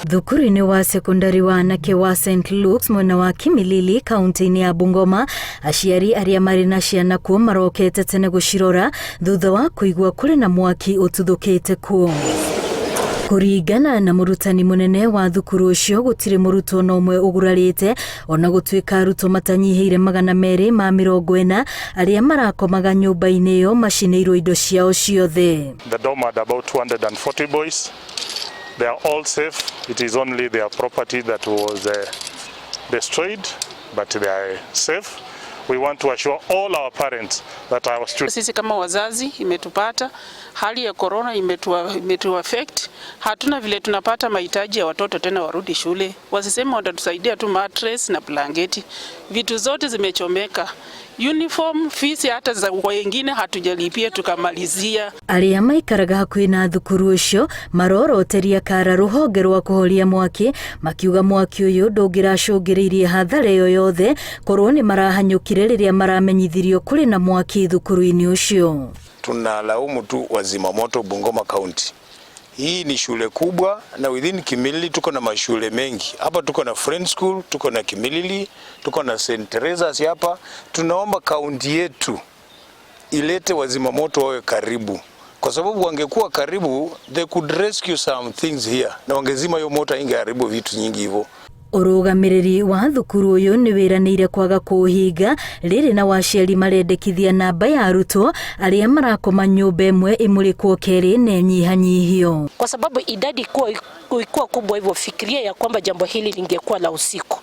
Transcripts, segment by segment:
Thukuru-inĩ wa sekondari wa anake wa St Luke's mwena wa Kimilili kaunti-inĩ ya Bungoma, aciari arĩa marĩ na ciana kuo marokete tene gũcirora thutha wa kũigua kũrĩ na mwaki ũtuthũkĩte kuo. Kũringana na mũrutani mũnene wa thukuru ũcio, gũtirĩ mũrutwo na ũmwe ũgurarĩte, ona gũtuĩka arutwo matanyihĩire 240 arĩa marakomaga nyũmba-inĩ ĩyo macinĩirwo indo ciao ciothe. The dorm had about 240 boys. They are all safe. It is only their property that was destroyed, but they are safe. We want to assure all our parents that our students. Sisi kama wazazi imetupata hali ya corona imetu affect. Hatuna vile tunapata mahitaji ya watoto tena warudi shule. Wasiseme watatusaidia tu mattress na blanketi, vitu zote zimechomeka, uniform, fees hata za wengine hatujalipia tukamalizia. Arĩa maikaraga hakuhĩ na thukuru ũcio maroroteria kara rũhonge rwa kũhoria mwaki, makiuga mwaki ũyũ ndũngĩracũngĩrĩirie hathara ĩyo yothe korwo nĩ marahanyũkire rĩrĩa maramenyithirio kũrĩ na mwaki thukuru-inĩ ũcio. Tunalaumu tu wazima moto Bungoma County. Hii ni shule kubwa na within Kimilili tuko na mashule mengi hapa. Tuko na Friends School, tuko na Kimilili, tuko na St Teresa's hapa. Tunaomba kaunti yetu ilete wazima moto wawe karibu, kwa sababu wangekuwa karibu they could rescue some things here, na wangezima hiyo moto, ingeharibu vitu nyingi hivyo. Ũrũgamĩrĩri wa thukuru ũyũ nĩ wĩranĩire kwaga kũũhinga rĩrĩ na waciari marendekithia namba ya arutwo arĩa marakoma nyũmba ĩmwe ĩmũrĩkwo kerĩ na ĩnyihanyihio. Kwa sababu idadi ikuwa kubwa hivyo, fikiria ya kwamba jambo hili lingekuwa la usiku,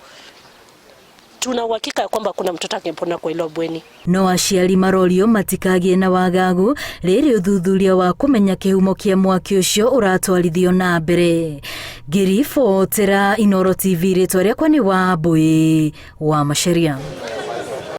tuna uhakika ya kwamba kuna mtoto angepona kwa hilo bweni. No aciari marorio matikagie na wagagu rĩrĩ ũthuthuria wa kũmenya kĩhumo kĩa mwaki ũcio ũratwarithio na mbere. Ngĩribotera Inooro TV, rĩtwa rĩakwa nĩ Wambui wa Macharia.